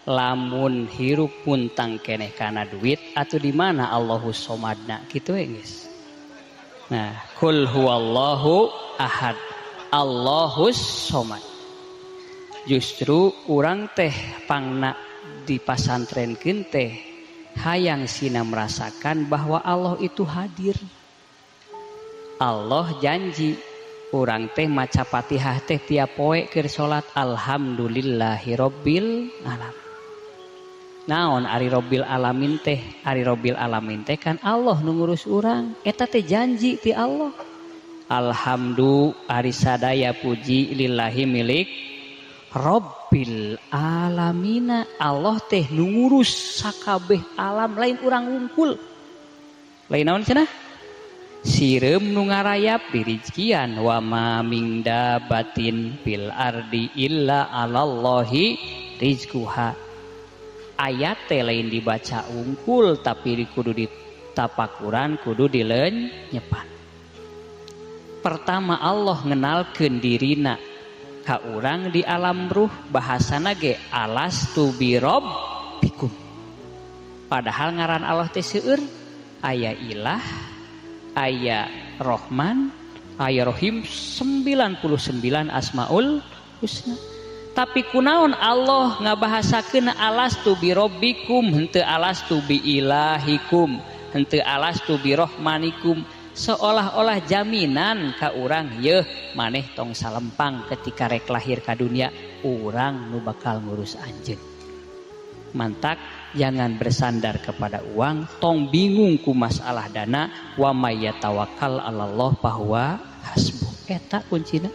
Lamun hirup muntang keneh kana duit atau di mana Allahus somadna kitu we geus. Nah, kul huwallahu ahad. Allahus somad. Justru urang teh pangna di pasantrenkeun teh hayang sina merasakan bahwa Allah itu hadir. Allah janji urang teh maca Fatihah teh tiap poe keur salat alhamdulillahirabbil alamin. Naon ari robbil alamin teh? Ari robbil alamin teh kan Allah nu ngurus urang. Eta teh janji ti Allah. Alhamdu ari sadaya puji lillahi milik robbil alamina. Allah teh nu ngurus sakabeh alam, lain urang wungkul. Lain naon cenah? Sireum nu ngarayap dirizkian wa ma min dabatin fil ardi illa alallahi rizquha. Ayat teh lain dibaca wungkul tapi kudu ditapakuran, kudu dilenyepan. Pertama Allah ngenalkeun dirina ka urang di alam ruh, bahasana ge alastu birabbikum. Padahal ngaran Allah teh seueur, aya ilah, aya Rohman, aya Rohim, 99 asmaul husna. Tapi kunaon Allah ngabahasakeun alastu birabbikum, henteu alastu biilahikum, henteu alastu birahmanikum, seolah-olah jaminan ka urang yeuh maneh tong salempang ketika rek lahir ka dunia, urang nu bakal ngurus anjeun. Mantak jangan bersandar kepada uang, tong bingung ku masalah dana, wa may yatawakkal 'alallah fahuwa hasbuh. Eta kuncina.